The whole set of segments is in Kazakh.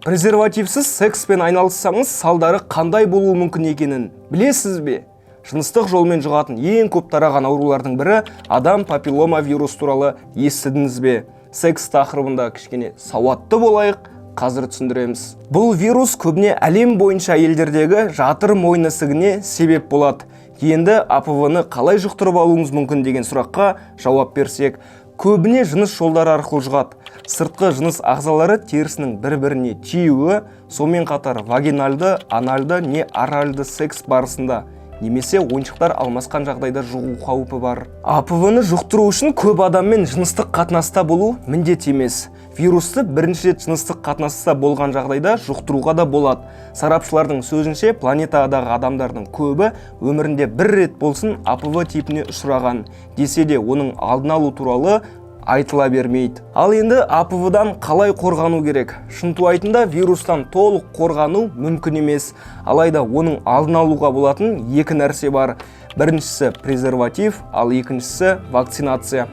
Презервативсіз секспен айналыссаңыз, салдары қандай болуы мүмкін екенін білесіз бе? Жыныстық жолмен жұғатын ең көп тараған аурулардың бірі адам папиллома вирус туралы естідіңіз бе? Секс тақырыбында кішкене сауатты болайық, қазір түсіндіреміз. Бұл вирус көбіне әлем бойынша әйелдердегі жатыр мойны ісігіне себеп болады. Енді АПВ-ны қалай жұқтырып алуыңыз мүмкін деген сұраққа жауап берсек, көбіне жыныс жолдары арқылы жұғады. Сыртқы жыныс ағзалары терісінің бір-біріне тиюі, сонымен қатар вагинальды, анальды не оральды секс барысында немесе ойыншықтар алмасқан жағдайда жұғу қаупі бар. АПВ-ны жұқтыру үшін көп адаммен жыныстық қатынаста болу міндет емес. Вирусты бірінші рет жыныстық қатынаста болған жағдайда жұқтыруға да болады. Сарапшылардың сөзінше, планетадағы адамдардың көбі өмірінде бір рет болсын АПВ типіне ұшыраған. Десе де, оның алдын алу туралы айтыла бермейді. Ал енді АПВ-дан қалай қорғану керек? Шынтуайтында, вирустан толық қорғану мүмкін емес. Алайда оның алдын алуға болатын екі нәрсе бар. Біріншісі презерватив, ал екіншісі вакцинация.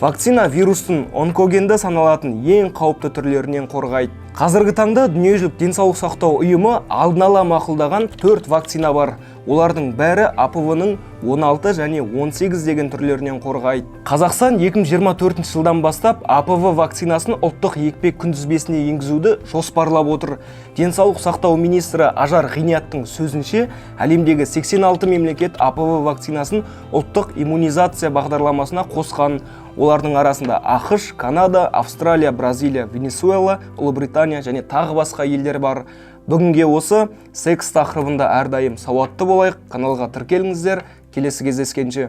Вакцина вирустың онкогенді саналатын ең қауіпті түрлерінен қорғайды. Қазіргі таңда Дүниежүзілік денсаулық сақтау ұйымы алдын ала мақұлдаған төрт вакцина бар. Олардың бәрі АПВ-ның 16 және 18 деген түрлерінен қорғайды. Қазақстан 2024 жылдан бастап АПВ вакцинасын ұлттық екпе күнтізбесіне енгізуді жоспарлап отыр. Денсаулық сақтау министрі Ажар Ғинияттың сөзінше, әлемдегі 86 мемлекет АПВ вакцинасын ұлттық иммунизация бағдарламасына қосқан. Олардың арасында АҚШ, Канада, Австралия, Бразилия, Венесуэла, Ұлыбритания және тағы басқа елдер бар. Бүгінге осы. Секс тақырыбында әрдайым сауатты болайық. Каналға тіркеліңіздер. Келесі кездескенше.